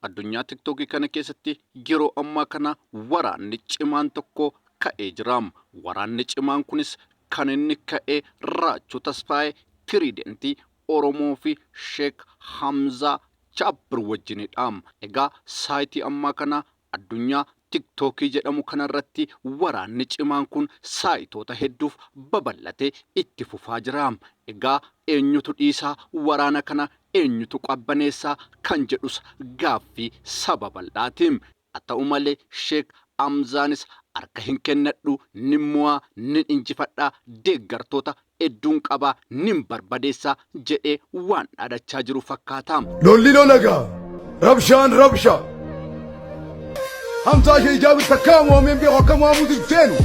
Addunyaa tiktookii kana keessatti yeroo ammaa kana waraanni cimaan tokko ka'ee jira. Waraanni cimaan kunis kan inni ka'e Raachuu Tasfaayee Tiriidentii Oromoo fi Sheek Hamzaa Jaabbir wajjinidha. Egaa saayitii ammaa kana addunyaa tiktookii jedhamu kanarratti waraanni cimaan kun saayitoota hedduuf babal'atee itti fufaa jira. Egaa eenyutu dhiisaa waraana kana eenyutu qabbaneessaa kan jedhus gaaffii saba bal'aati. Haa ta'u malee Sheek Hamzaanis harka hin kennadhu, nin mo'aa, nin injifadha, deeggartoota hedduun qabaa, nin barbadeessaa jedhee waan dhaadachaa jiru fakkaata. Lolli lola gaa. Rabshaan rabsha. Hamzaa Shee Jaabir takkaa mo'ameen beeku akka mo'amuuti hin feenu.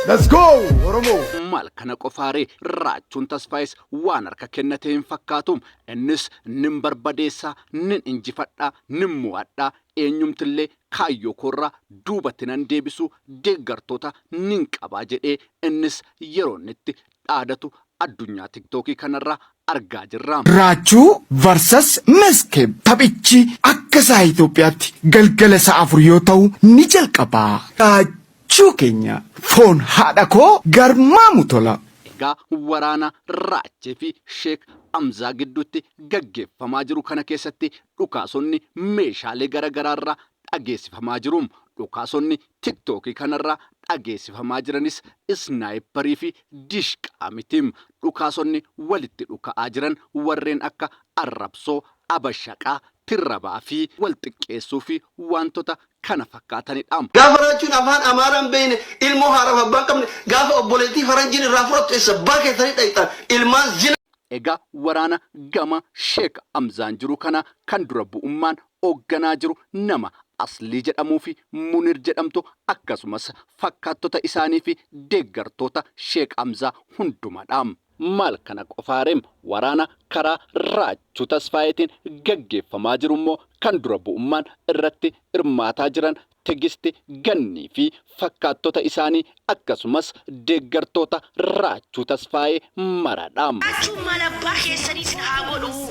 Let's go Oromoo. Maal kana qofaaree Raachuun Tasfaayis waan harka kennate hin fakkaatu. Innis nin barbadeessaa, nin injifadha, nin mo'adha, eenyumtillee kaayyoo koorraa duubatti nan deebisu, deeggartoota nin qabaa jedhee innis yeroo inni itti dhaadatu addunyaa tiktookii kanarraa argaa jirra. Raachuu vs Meskeb taphichi akka sa'a Itoophiyaatti galgala sa'a 4 yoo ta'u ni jalqaba. Raachuu keenya foon haadha koo garmaamu tola. Egaa waraana Raachee fi Sheek Hamzaa gidduutti gaggeeffamaa jiru kana keessatti dhukaasonni meeshaalee garagaraarraa dhageessifamaa jiru. Dhukaasonni tiktookii kanarraa dhageessifamaa jiranis isnaayipparii fi dishqaa miti. Dhukaasonni walitti dhuka'aa jiran warreen akka arrabsoo, abashaqaa, tirrabaa fi wal xiqqeessuu fi waantota kana fakkaatanidha. Gaafa raachuun afaan Amaaraa hin beekne ilmoo haadhaaf abbaa hin qabne gaafa obboleettii faranjiin irraa fudhattu eessa abbaa keessanii dhayxan ilmaan zina. Egaa waraana gama Sheek Hamzaan jiru kana kan dura bu'ummaan hoogganaa jiru nama Aslii jedhamuu fi Munir jedhamtu akkasumas fakkaattota isaanii fi deeggartoota Sheek Hamzaa hundumadha. Maal kana qofaaree waraana karaa Raachuu Tasfaayeetiin gaggeeffamaa jiru immoo kan dura bu'ummaan irratti hirmaataa jiran Tigisti Gannii fi fakkaattota isaanii akkasumas deeggartoota Raachuu Tasfaayee maradha. Raachuun maal abbaa keessanii isin haa godhuu?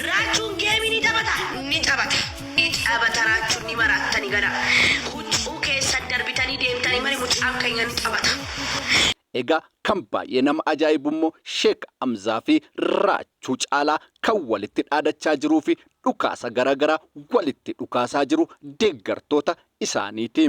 Raachuun geemii ni taphata? Ni taphata. Ni taphata raachuun ni maraattani gana. Huccuu keessan darbitanii deemtanii malee mucaan keenya ni taphata. Egaa kan baay'ee nama ajaa'ibu immoo Sheek Hamzaa fi Raachuu Caalaa kan walitti dhaadachaa jiruu fi dhukaasa garaagaraa walitti dhukaasaa jiru deeggartoota isaaniiti.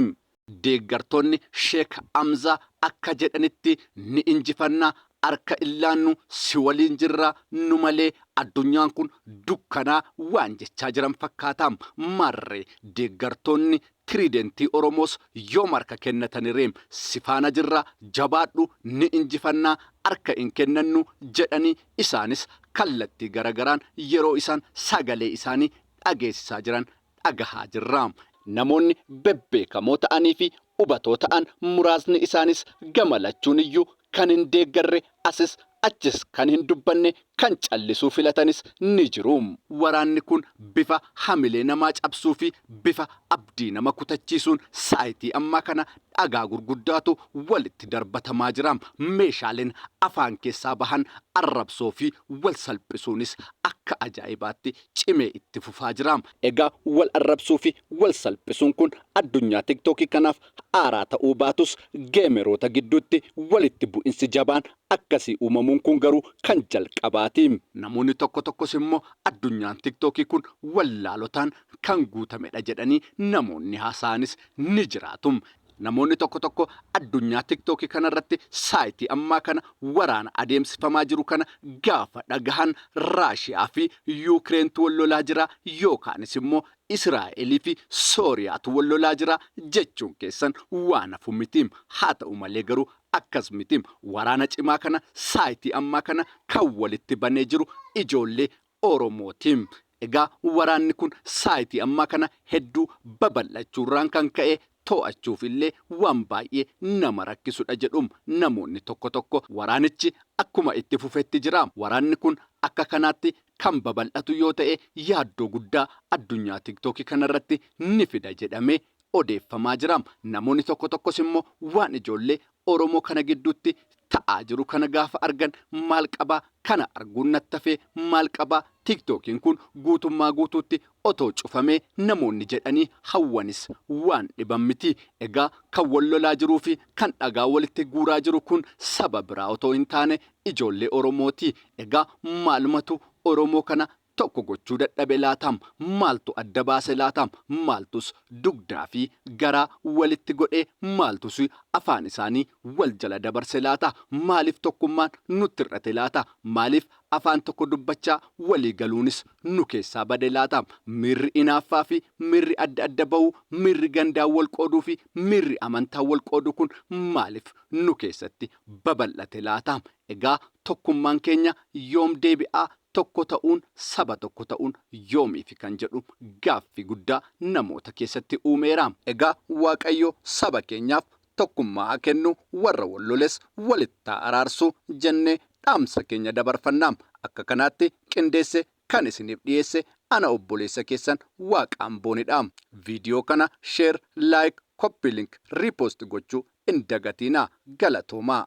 Deeggartoonni Sheek Hamzaa akka jedhanitti ni injifanna, harka hin laannu, si waliin jirra, nu malee addunyaan kun dukkanaa waan jechaa jiran fakkaata. Maarree deeggartoonni Tiriidentii Oromoos yoom harka kennataniree? Si faana jirra, jabaadhu, ni injifanna, harka hin kennannu jedhanii isaanis kallattii garagaraan yeroo isaan sagalee isaanii dhageessisaa jiran dhagahaa jirra. Namoonni bebbeekamoo ta'anii fi hubatoo ta'an muraasni isaanis gama lachuun iyyuu kan hin deeggarre asis achis kan hin dubbanne kan callisuu filatanis ni jiru. Waraanni kun bifa hamilee namaa cabsuu fi bifa abdii nama kutachiisuun saayitii ammaa kana dhagaa gurguddaatu walitti darbatamaa jira. Meeshaaleen afaan keessaa bahan arrabsoo fi wal salphisuunis akka ajaa'ibaatti cimee itti fufaa jira. Egaa wal arrabsuu fi wal salphisuun kun addunyaa tiktookii kanaaf haaraa ta'uu baatus geemeroota gidduutti walitti bu'insi jabaan akkasii uumamuun kun garuu kan jalqabaati. Namoonni tokko tokkos immoo addunyaan tiktookii kun wallaalotaan kan guutamedha jedhanii namoonni haasa'anis ni jiraatu. Namoonni tokko tokko addunyaa tiktookii kanarratti saayitii ammaa kana waraana adeemsifamaa jiru kana gaafa dhagahan Raashiyaa fi Yuukireentu wal lolaa jira yookaanis immoo Israa'elii fi Sooriyaatu wal lolaa jira jechuun keessan waan hafu miti. Haa ta'u malee garuu akkas miti. Waraana cimaa kana saayitii ammaa kana kan walitti banee jiru ijoollee Oromooti. Egaa waraanni kun saayitii ammaa kana hedduu babal'achuurraan kan ka'e to'achuuf illee waan baay'ee nama rakkisudha jedhu namoonni tokko tokko. Waraanichi akkuma itti fufetti jira. Waraanni kun akka kanaatti kan babal'atu yoo ta'e yaaddoo guddaa addunyaa tiktookii kanarratti ni fida jedhamee odeeffamaa jira. Namoonni tokko tokkos immoo waan ijoollee Oromoo kana gidduutti ta'aa jiru kana gaafa argan maal qabaa kana arguun natti hafee maal qabaa tiktookiin kun guutummaa guutuutti otoo cufamee namoonni jedhanii hawwanis waan dhiban miti. Egaa kan wal lolaa jiruu fi kan dhagaa walitti guuraa jiru kun saba biraa otoo hin taane ijoollee Oromooti. Egaa maalumatu Oromoo kana tokko gochuu dadhabe laataam? Maaltu adda baase laataam? Maaltus dugdaa fi garaa walitti godhee maaltus afaan isaanii wal jala dabarse laata? Maaliif tokkummaan nutti hir'ate laata? Maaliif afaan tokko dubbachaa walii galuunis nu keessaa bade laata? Miirri inaaffaa fi miirri adda adda ba'uu, miirri gandaan wal qooduu fi miirri amantaan wal qooduu kun maaliif nu keessatti babal'ate laata? Egaa tokkummaan keenya yoom deebi'aa? Tokko ta'uun saba tokko ta'uun yoomiifi kan jedhu gaaffii guddaa namoota keessatti uumeera. Egaa Waaqayyo saba keenyaaf tokkummaa haa kennu, warra wal loles walitti haa araarsu jennee dhaamsa keenya dabarfanna. Akka kanaatti qindeesse kan isiniif dhiyeesse ana obboleessa keessan Waaqaan Boonidha. Viidiyoo kana share, like, copy link, repost gochuu hin dagatiinaa. Galatoomaa!